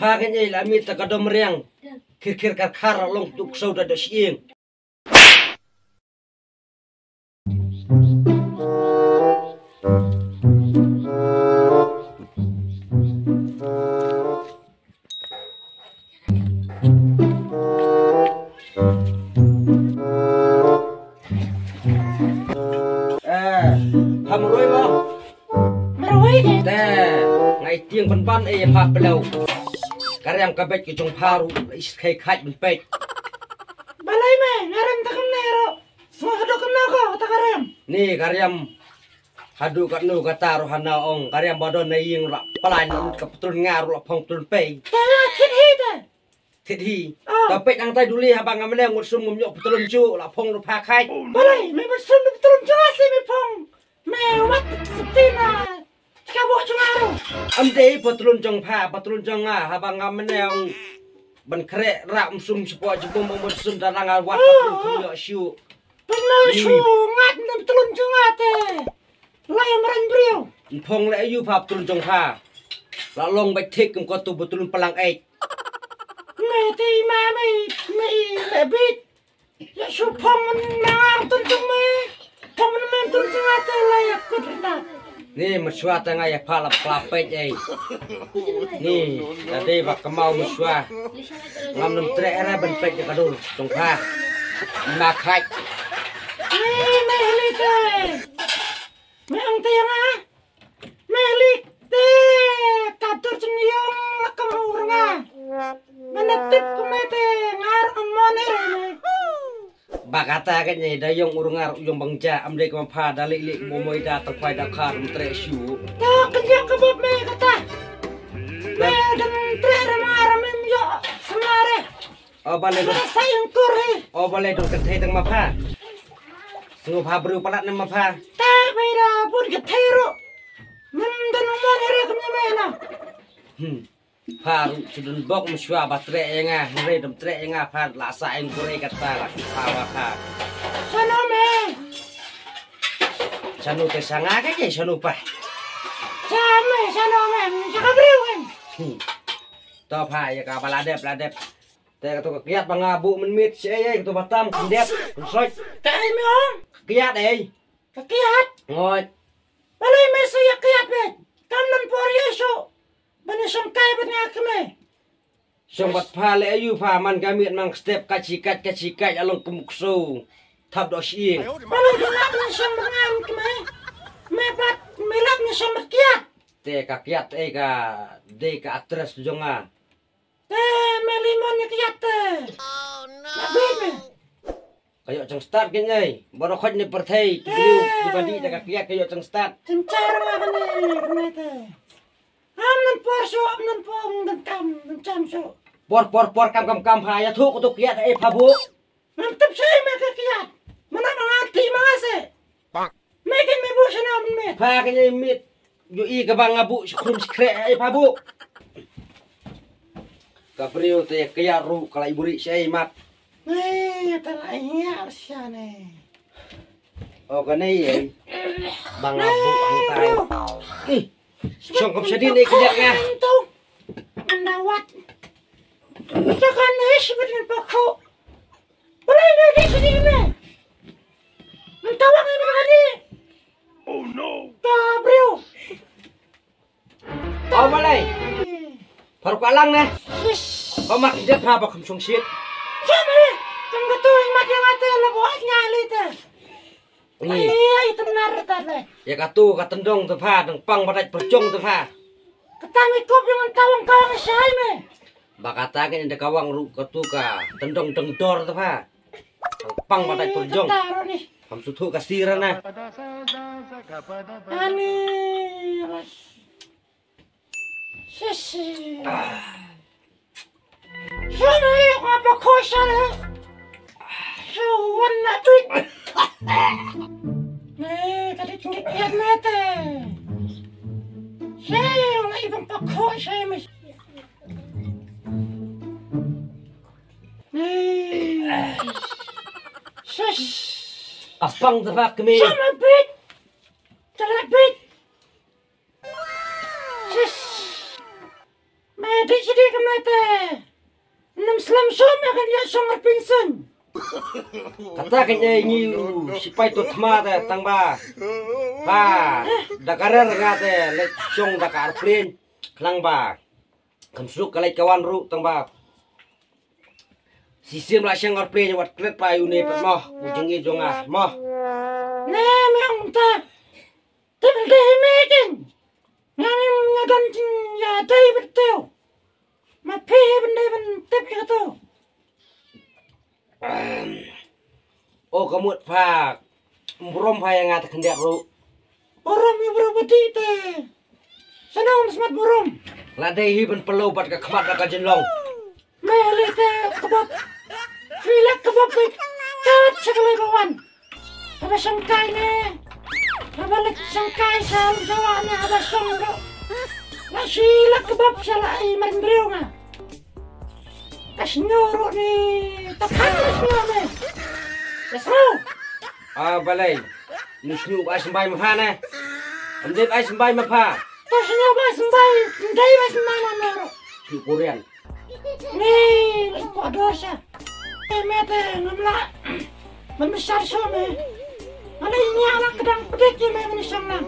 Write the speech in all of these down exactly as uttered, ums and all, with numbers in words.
Pha kane la miet ta ka dom riang. Khir khir khar khar long tu ksew da da shieng. Eh, pha marwei mo? Marwei de. Te, ngai tieng ban ban eh pha pelew. Ka riam ka beit ka jong pha ruh, is khai khaj ban peit. Balei me, nga rem ta kumne ruh. Sngewbha haduh kumno ko, ta ka riam. Ni ka riam. Haduh katno kata ruh hana ong. Ka riam ba don na ïing ruh la pynlait na lut ka patlun nga ruh la phong patlun pei. Te, thied hi te. Thied hi. Ah. Ta peit nangtai duli haba nga mane ngut sum ngam ïoh patlun ju la phong ruh pha khaj. Balei, me ban sum patlun ju si me phong. Me wat siti na. Ka bo jong nga ruh. Am dei patlun jong pha, patlun jong nga, haba nga mane ong ban khreh rah um sum shapoh jubum um ban sum da nga wat patlun jong ïoh shu. Pynlong shu ngat na patlun jong nga te. Lai mran briew. Phong le ayu pha patlun jong pha. La long beit thik kum ko tu patlun palang ek. Me te i ma me, me i le bit. Ïa shu phong man nang ar tun jong me. Phong man men tun jong ate la ïa kut na. Ni, mynshuwa te nga ïa pha la pla peit ei. Ni, da dei ba kynmaw mynshuwa. Ngam nym treh re ban peit ïa ka dur jong pha. Ma khaj. Ni, me hli te. Me ong te ïa nga. Me lik te ka dur jingïong la ka mur nga. Mane tip kumne te ngar amon ere ne. Ba kata ka ne da ïong ur ngar ïong bang ja am dei ka pha da lik lik mo moi da tang kwai da khar mtre shu. Ta ka ïong ka bop me kata. Me dang tre re ma ra me ïong samare. O balei dong. Sa ïong kur he. O balei dong kynthei tang ma pha. Sngewbha briew palat ne ma pha. Te bai da bun kynthei ruh. Mem da nong mon hare kum ne me na. Hmm. Pha ruh chu dun bok mynshuwa ba treh ïa nga, hynrei dam treh ïa nga pha la sa ïong kur kata la shu pha ba pha. Shano me. Shano te sa nga ke ke shano pa. Sa me, shano me, sa ka briew kan. Hmm. To pha ïa ka ba la dep, la dep. Te kato ka kiat ba nga buh mynmiet shi ei ei kato ba tam khyndiat khynsoit. Ka ei me ong? Ka kiat ei. Ka kiat? Ngot. Balei me shu ïa kiat beit? Kam nang por ïa shu. Ba ne shong kai bad nga kmie. Shong bad pha leh aïu pha man ka miet mang step ka chi kat ka chi kat along kumuk so. Thap do shi ing. Balei ka lap ne shong bad nga kmie. Me bad me lap ne shong bad kiat. Te ka kiat ei ka dei ka address jong nga. Te me limon ne kiat te. Na bit me. Ka ïoh chang start kine. Boro khot ne pyrthei. Ki bru ki badi da ka kiat ka ïoh chang start. Chang char nga kane kane te. Am nan por shu am nan por nan kam nan cham shu. Por por por kam kam kam pha ïa thu ko tu kiat ei pha bu. Ngam tip sha ei me ka kiat. Mana ma nga ti ma nga se. Me kin me bu shana me. Pha ka nyai mit. Yu i ka ba nga bu shi khrum shi kre ei pha bu. Ka briew te ka ya ru ka lai buri shi ei mat. Me ta lai nya shane. O ka nei ei. Ba nga bu hang tai. Ih. Shong kom shadin ei ka yak nga. Anda wat. Takan ei shi bidin pakhu. Balai na di sini ni. Mentawang ini tadi. Oh no. Ta briew. Au balai. Baru kalang ne. Sis. Kau mak dia pha ba kum sung shit. Siapa ni? Tunggu tu imat yang mati la buat nyali te. Ni. Ai ai temnar ta le. Ya katu ka tendong te pha dang pang badai perjong te pha. Katang ikop yang tawang kawang shai me. Ba kata ngi da kawang ru katu ka tendong dengdor te pha. Pang ba dai pyrjong. Ham su thu ka sira na. Ani. Sisi. Shana ya ka pa ko shana. Shuwan na tu. Ne ka di tinggi kiat na te. Shana ibang pa ko shana. Shush. Apang tebak kami. Sama bit. Tala bit. Shush. Medi sidi Kam na te. Nam slem shong me kan ïa shong ar pynsun. Kata kan ïa ngi u sipai to thma te tang ba. Ba. Da ka rer nga te leit shong da ka ar plane. Khnang ba. Kam suk ka leit ka wan ruh tang ba. Sisim la shang ar plane wat klet pa yu ne pat mo. U jing i jong ah mo. Ne me ong ta. Tip dei me kin. Nga ngim nga don jing ïa dei bad teo. Ma phi hi ban dei ban tip ïa kato. O ka mut pha. Burom pha ïa nga ta khyndiat ruh. Burom ïa burom bati te. Sana um smat burom. La dei hi ban palo bad ka khmat da ka jinlong. Me le te kebab. Filak kebab bit. Kat sekali bawan. Haba sangkai ne. Haba lek sangkai sal jawa ne haba song ro. La filak kebab sala ai marin briew nga. Ka snyo ro ne. Tapan ka snyo ne. Ka snyo. Ah, balai. Ni snyo ba sembai ma pha ne. Am dei ba sembai ma pha. Ta snyo ba sembai. Ndai ba sembai ma ro. Snyo Korean. Ni, ko dosa. Eh, mete ngam la. Man besar so me. Mana ini ala kedang pedik ya me meni song lang.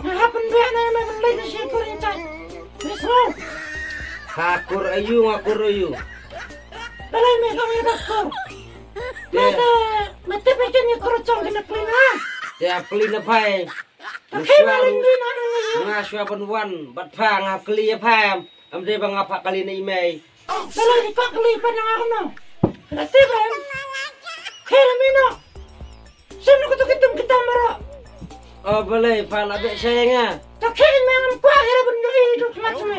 Nga hap pynbeit ne me pynleit na shi kur intai. Ni sro. Ha kur ayu nga kur ayu. Balai me kami dak kur. Te. Me te me te pe kini kur chong kena kling ha. Te ap kling na phai. Ta khe ma ling di na na. Nga shwa ban wan bat pha nga kli ya pha. Am dei ba nga pha kli na i mei. Balai di kok li pa na nga no. Rati ba. Khe la mi no. Sum no kutu kitum kitam baro. Oh, balai pha la be shai nga. Ta khe me ngam kwa hera ban yuri tu khmat me.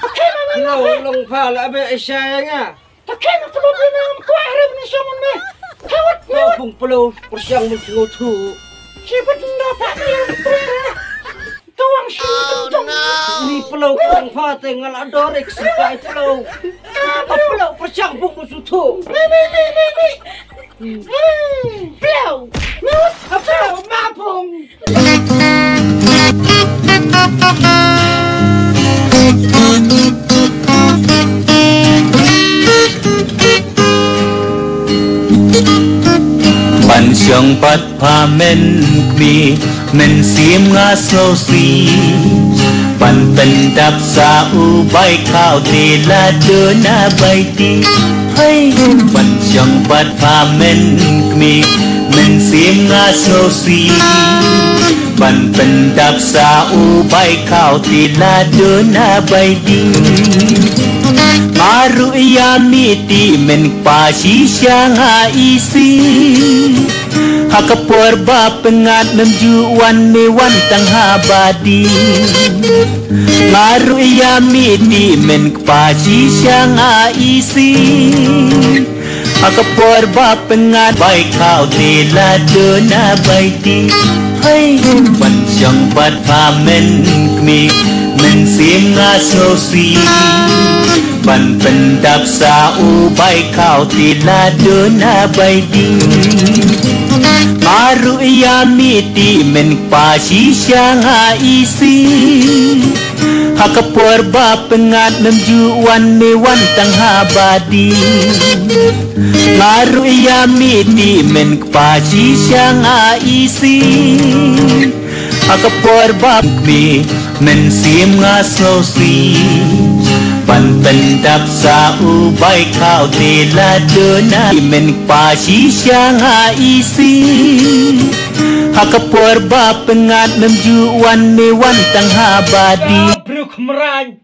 Ta khe ma me. Lo long pha la be shai nga. Ta khe ma tu me ngam kwa hera ban shong me. Kawat me. Pung pelo persiang mun chingo tu. Sipat nda pa me. Kawang shi tong. Ni pelo kong pha te ngal ador ek sipai pelo. Pelo persiang pung su tu. Ni ni ni ni ni. Pelo. Pelo mapung. Ban shong pat pha men kmi, men sim nga sngewsih. Ban pyndap sa u bai khaw te la duna bai ti. Hai, ban shong pat pha men kmi, men sim nga sngewsih. Ban pyndap sa u bai khaw te la duna bai ti. Maru ïa mi ti men kpa shisha nga isi. Ha ka por ba pyngngad mem ju wan me wan tang ha ba di. Nga ruh ïa mi dih men kpa shisha nga isi. Ha ka por ba pyngngad bai khaw te la duna bai dih. Hai ban shong pat pha men kmie men sim nga sngewsih. Ban pyndap sa u bai khaw te la duna bai dih. Nga ruh ïa mi dih men kpa shisha nga isi. Ha ka por ba pyngngad mem ju wan me wan tang ha ba dih. Nga ruh ïa mi dih men kpa shisha nga isi. Ha ka por ba kmie men sim nga sngewsih. Ban pyndap sa u bai khaw te la duna men kpa shisha nga isi. Ha ka por ba pyngngad mem ju wan me wan tang ha ba dih. Briew Khmrain.